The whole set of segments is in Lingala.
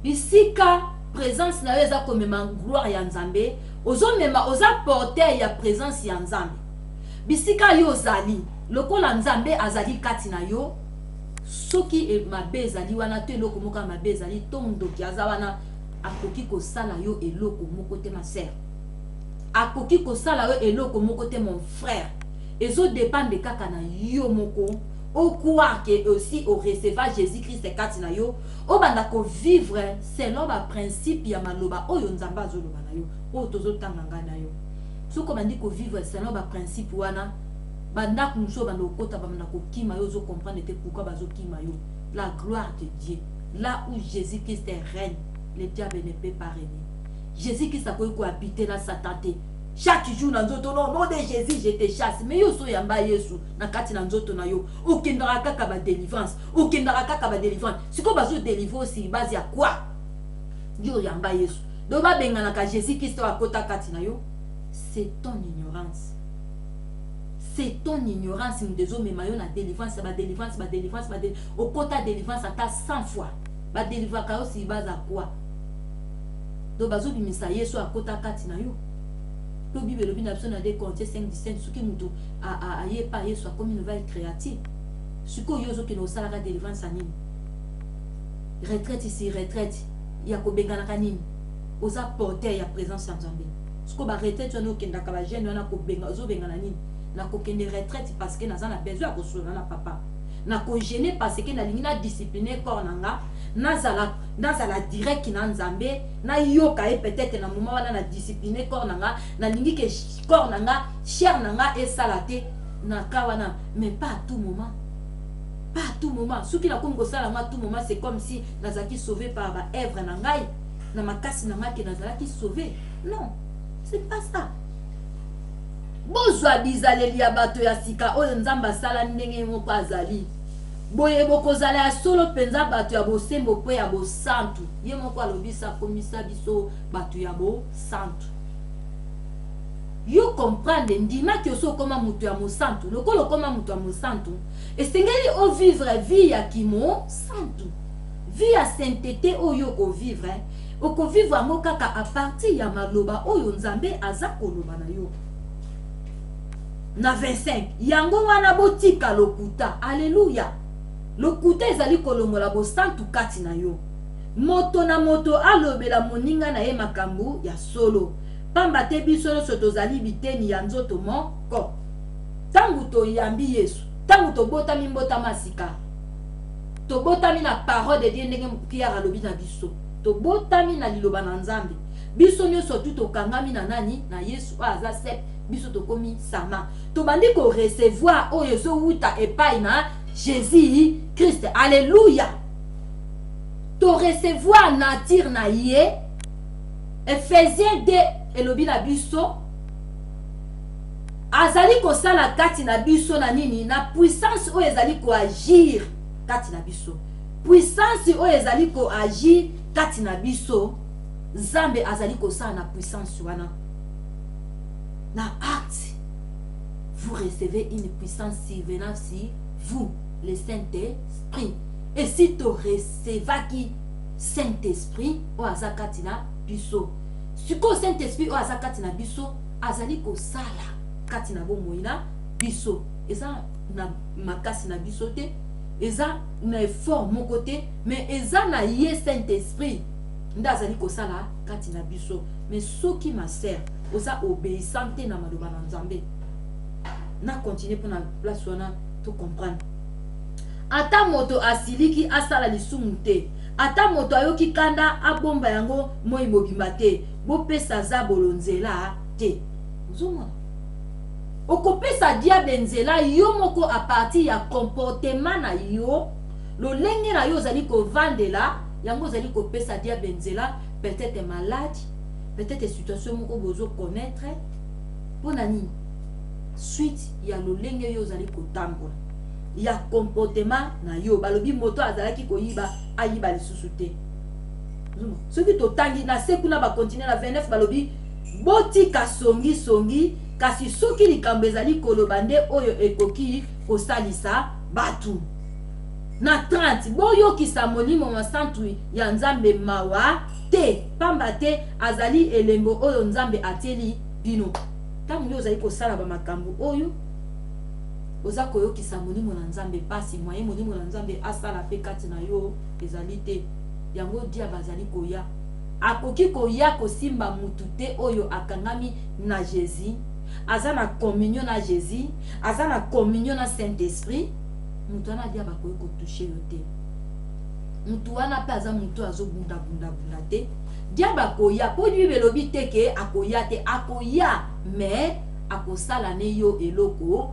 Bisika presence na yo eza komema gloire ya Nzambe, ozomema, oza porteur ya presence ya Nzambe. Bisika yo ozali, lokola Nzambe azali kati na yo, soki e, mabe ezali wana to eloko moko ya mabe ezali to ndoki aza wana, akoki kosala yo eloko moko te, ma sœur. Akoki kosala yo eloko moko te, mon frère. Ezo dependre kaka na yo moko o croire que aussi o receva Jésus Christ kati na yo, obanda ko vivre selon ba principe ya maloba oyo Nzambe azoloba na yo, oyo tozotanga ngai na yo. Soki obandi ko vivre selon ba principe wana, bandako mosusu obanda kokota, babanda kokima yo, ozo comprendre te pourquoi bazokima yo. La gloire de Dieu, là où Jésus Christ règne, le diable ne peut pas régner. Jésus Christ akoki ko habiter na Satan te. Chaque jour na nzoto, non, nom de Jésus, je te chasse. Mais yo so yamba Yesu na kati na nzoto na yo, okendaka kaka ba délivrance, okendaka kaka ba délivrance. Sikoyo bazo délivrer aussi base ya quoi? Yo yamba Yesu. Donc babenganaka Jésus Christ oyo akota kati na yo, c'est ton ignorance. C'est ton ignorance moto ezomema yo na délivrance, ba délivrance, ba délivrance, ba délivrance. Okota délivrance ata 100 fois. Ba délivraka yo sur base ya quoi? Donc bazobimisa Yesu akota kati na yo. To Bible elobi na biso na 2 Corinthiens 5:17, soki moto aye pa Yesu akomi nouvelle créature. Sikoyo yo ozokende osalaka délivrance ya nini? Retraite si retraite ya kobenganaka nini? Oza porteur ya présence ya Nzambe. Sikoyo ba retraite wana okendaka, ba jeune wana kobenga, ozobengana nini? Nakokende retraite parce que naza na besoin ya kosolola na papa. Nakogêner parce que nalingi na discipline corps na nga, nazala direct na Nzambe, nayoka ye peut-être na moment wana na discipline corps na nga, nalingi ke corps na nga, chair na nga esala te na ka wana, mais pas à tout moment. Pas à tout moment. Soki nakomi kosala nga à tout moment, c'est comme si nazalaki sauvé par ba œuvre na ngai, na makasi na ngai ke nazalaki sauvé. Non, c'est pas ça. Bozwa bizaleli ya bato ya sika oyo Nzambe asala ndenge moko azali. Boye bokozala ya solo mpenza bato ya bosembo mpe ya bosantu. Ye moko alobisa akomisa biso bato ya bosantu. Yo comprendre, ndimaki oso okoma moto ya mosantu. Lokola okoma moto ya mosantu, esengeli ovivre vie ya kimosantu. Vie ya sainteté oyo okovivre, okovivre yango kaka à partir ya maloba oyo Nzambe aza koloba na yo. Na 25, yango wana botika lokuta. Alleluya. Lokuta ezali kolongola bosantu kati na yo. Moto na moto alobela moninga na ye makambo ya solo, pamba te biso nyonso tozali biteni ya nzoto moko. Ntango toyambi Yesu, ntango tobotami mbotama sika, tobotami na parole de Dieu, ndenge Pierre alobi na biso, tobotami na liloba na Nzambe. Biso nyonso tu tokangami na nani? Na Yesu oyo aza sep. Biso tokomi sama, tobandi korecevoir oyo ezowuta epai na Jésus Christ. Alleluya. Torecevoir nature na ye. Ephésiens 2 elobi na biso azali kosala kati na biso na nini? Na puissance oyo ezali koagir kati na biso. Puissance oyo ezali koagir kati na biso, Nzambe azali kosala na puissance wana. Na acte, vous recevez une puissance survenant sur vous, le Saint-Esprit. Et si torecevaki Saint-Esprit oyo aza kati na biso, sikoyo Saint-Esprit oyo aza kati na biso azali kosala kati na bomoi na biso, eza na makasi na biso te, eza na effort moko te, mais eza na ye Saint-Esprit nde azali kosala kati na biso. Mais soki, ma sœur, oza obéissant te na maloba na Nzambe, na continue mpona place wana to comprendre. Ata moto asiliki, asala lisumu te. Ata moto ayoki kanda, abomba yango moi mobimba te. Bopesa zabolo nzela te. Ozomona, okopesa diable nzela yo moko à partir ya comportement na yo, lolenge na yo ozali kovandela yango, ozali kopesa diable nzela. Peut-être malade, peut-être situation moko bozoconnaître. Mpo na nini? Suite ya lolenge yo ozali kotambola, ya comportement na yo. Balobi moto azalaki koyiba, ayiba lisusu te. Soki totangi na se kuna, bakontinue na 29, balobi botika songisongi, kasi soki likambo ezali, koloba nde oyo ekoki kosalisa bato. Na 30, Boyokisa Molimo Mosantu ya Nzambe mawa te, pamba te azali elembo oyo Nzambe atieli bino. Ntango yo ozali kosala bamakambo oyo, oza koyokisa Molimo na Nzambe mpasi, moyen Molimo na Nzambe asala mpe kati na yo ezali te. Yango diable azali koya. Akoki koya kosimba mutu te oyo akangami na Jesus, aza na communion na Jesus, aza na communion na Saint-Esprit. Mutu wana diable akoki ko toucher yo te. Mutu wana pe aza mutu azo bunda bunda bunda te. Diable akoya po Bible elobi te ke akoya te, akoya mais akosala ne yo eloko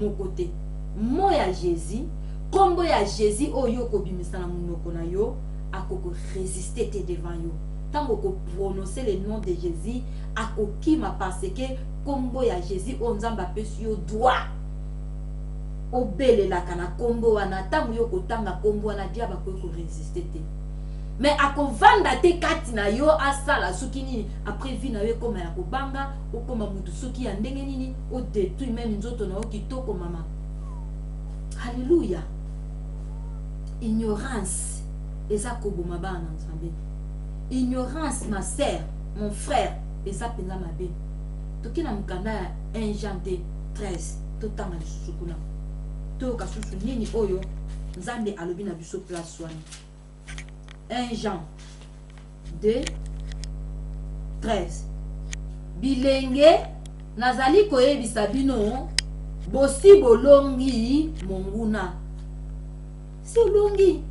moko te. Mot ya Jesus, kombo ya Jesus oyo yo okobimisa na munoko na yo akoko resister te devant yo. Tango oko prononcer le nom de Jesus akokima parce que kombo ya Jesus oyo Nzambe apesi yo droit obelelaka na kombo wana, tango yo okotanga kombo wana diable akoki ko resister te. Mais akovanda te kati na yo asala soki nini, après vie na yo ekoma ya kobanga, okoma mutu soki ya ndenge nini, o detruire meme nzoto na yo kitoko mama. Alléluia. Ignorance eza koboma bana na Nzambe. Ignorance ma sœur, mon frère, eza penza mabe. Toke na mokanda ya 1 Jean 2 13, totanga lisusu kuna, toyoka susu nini oyo Nzambe alobi na biso place wana. 1 Jean 2 13, bilenge nazali koyebisa bino, bosi bolongi monguna. Si olongi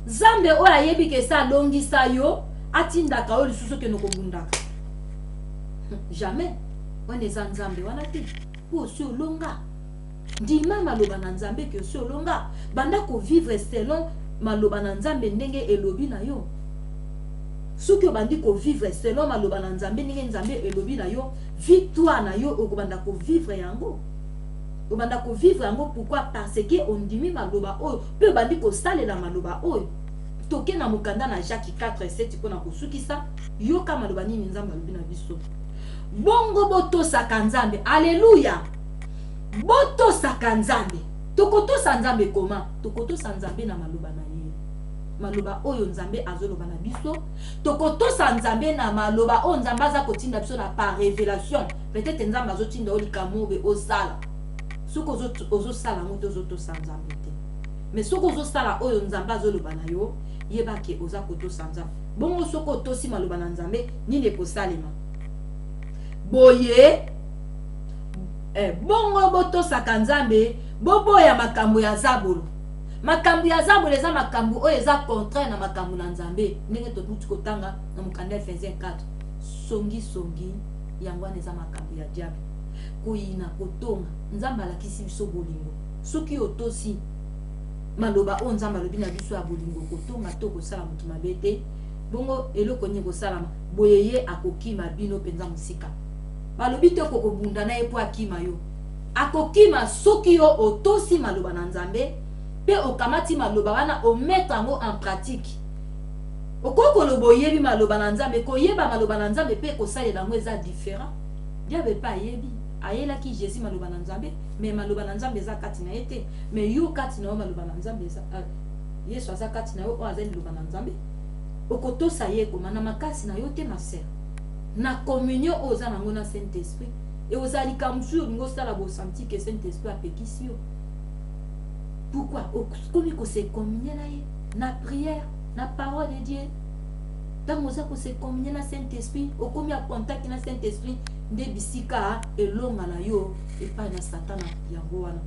Nzambe oyo ayebi ke esi alongisa yo, atindaka yo lisusu okende kobundaka? Jamais. Wana eza Nzambe wana te, po osi olonga. Ndima maloba na Nzambe ke osi olonga. Banda kovivre selon maloba na Nzambe ndenge elobi na yo. Soki obandi kovivre selon maloba na Nzambe ndenge Nzambe elobi na yo, victoire na yo okobanda kovivre yango. Obanda kovivre yango pourquoi? Parce que ondimi maloba oyo mpe obandi kosalela maloba oyo. Toke na mokanda na Jacques 4 7 mpo na kosukisa. Yoka maloba nini Nzambe alobi na biso. Bongo botosaka Nzambe. Alleluia. Botosaka Nzambe. Tokotosa Nzambe koma? Tokotosa Nzambe na maloba na ye. Maloba oyo Nzambe azoloba na biso. Tokotosa Nzambe na maloba oyo Nzambe aza kotinda biso na par révélation. Peut-être Nzambe azotinda yo likambo oyo osala. Soki ozosala yango te, ozotosa Nzambe te. Mais soki ozosala oyo Nzambe azoloba na yo, yeba ke oza kotosa Nzambe. Bongo soki otosi maloba na Nzambe, nini ekosalema? Boye, bongo botosaka Nzambe, boboya makambo ya zabolo. Makambo ya zabolo eza makambo oyo eza contraire na makambo na Nzambe, ndenge tokuti kotanga na mokanda Efesien 4. Songi songi yango wana eza makambo ya diable. Koyina, kotonga. Nzambe alakisi biso bolingo. Soki otosi maloba oyo Nzambe alobi na biso ya bolingo, kotonga to kosala moto mabe te, bongo eloko nini ekosalama? Boye ye akokima bino mpenza mosika. Balobi te okokobunda na ye mpo akima yo. Akokima soki yo otosi maloba na Nzambe mpe okamati maloba wana omettre yango en pratique. Okoki koloba oyebi maloba na Nzambe, koyeba maloba na Nzambe mpe kosalela yango eza différent. Diable mpe ayebi, ayelaki Jésus maloba na Nzambe, mais maloba na Nzambe eza kati na ye te. Mais yo kati na yo maloba na Nzambe eza, Yesu aza kati na yo, oyo aza liloba na Nzambe. Okotosa ye koma na makasi na yo te, ma sœur. Na communion oyo oza nango na Saint-Esprit, e ozala likambo mosusu olingi osala, bosanti ke Saint-Esprit apekisi yo. Pourquoi? Okomi ko se communier na ye, na prière, na parole de Dieu. Ntango oza ko se communier na Saint-Esprit, okomi ya contact na Saint-Esprit, nde bisika elonga na yo epai na Satana. Yango wana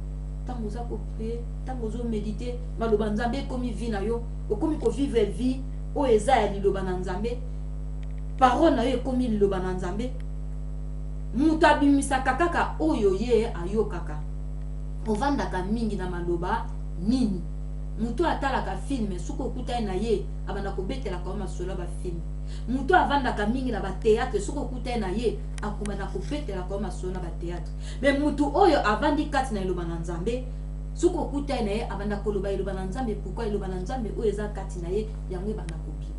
ntango oza ko prier, ntango ozo méditer maloba Nzambe ekomi vie na yo, okomi ko vivre vie oyo eza ya liloba na Nzambe, parole na yo ekomi liloba na Nzambe. Moto abimisaka kaka oyo ye ayokaka. Ovandaka mingi na maloba nini? Moto atalaka film, soki okutani na ye abanda kobetelaka yo masolo ya ba film. Moto avandaka mingi na ba théâtre, soki okutani na ye akobanda kobetelaka yo masolo na ba théâtre. Mais moto oyo avandi kati na liloba na Nzambe, soki okutani na ye abanda koloba liloba na Nzambe. Pourquoi? Liloba na Nzambe oyo eza kati na ye, yango ebanda kobima.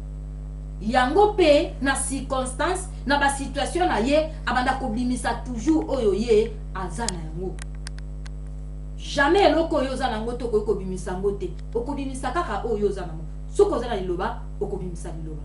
Yango mpe na circonstance, na ba situation na ye, abanda kobimisa toujours oyo ye aza na yango. Jamais eloko oyo oza nango te okoki kobimisa yango te. Okobimisa kaka oyo oza nango. Soki oza na liloba, okobimisa liloba.